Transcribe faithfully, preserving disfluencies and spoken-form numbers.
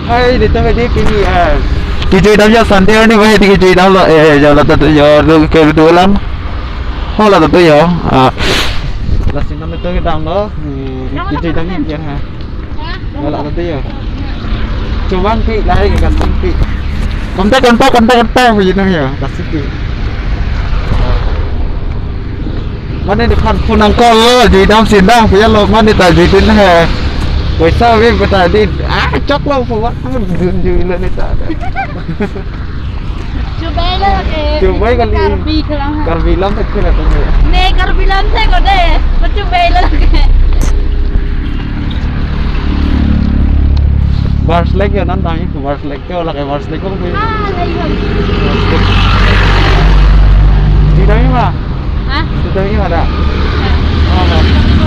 Hai, dito ka di pini, ah. Kejui dam ya Sunday arni ba hedi kejui dam lo, eh, jo la ta tu jo, lo ke tu lam. Ho la ta tu jo. Ah. La sing dam tu dam lo. Hmm, kejui dam ya ha. Ho la ta tu jo. Chubang pi, lari ke kasing pi. Kontak, kontak, kontak, kontak, bu jinang jo. Kasing pi. Mane nephan phone nang call lo, jui dam sindang, puya lo, mane ta jui dun he. Poisa ave beta di, ah, chok lo, pho, ah, dun jui lo neta. Chubai lo ke. Chubai kali. Karbi kelang ha. Karbi lam tak kena tu. Ne Karbi lam se ko de, chubai lo ke. Bars lek ya nan tang, bars lek. Kyo lake bars lek kong pi. Ah, lek kong. Di dami ma? Hah? Di dami ma da? Ya. Oh, oh.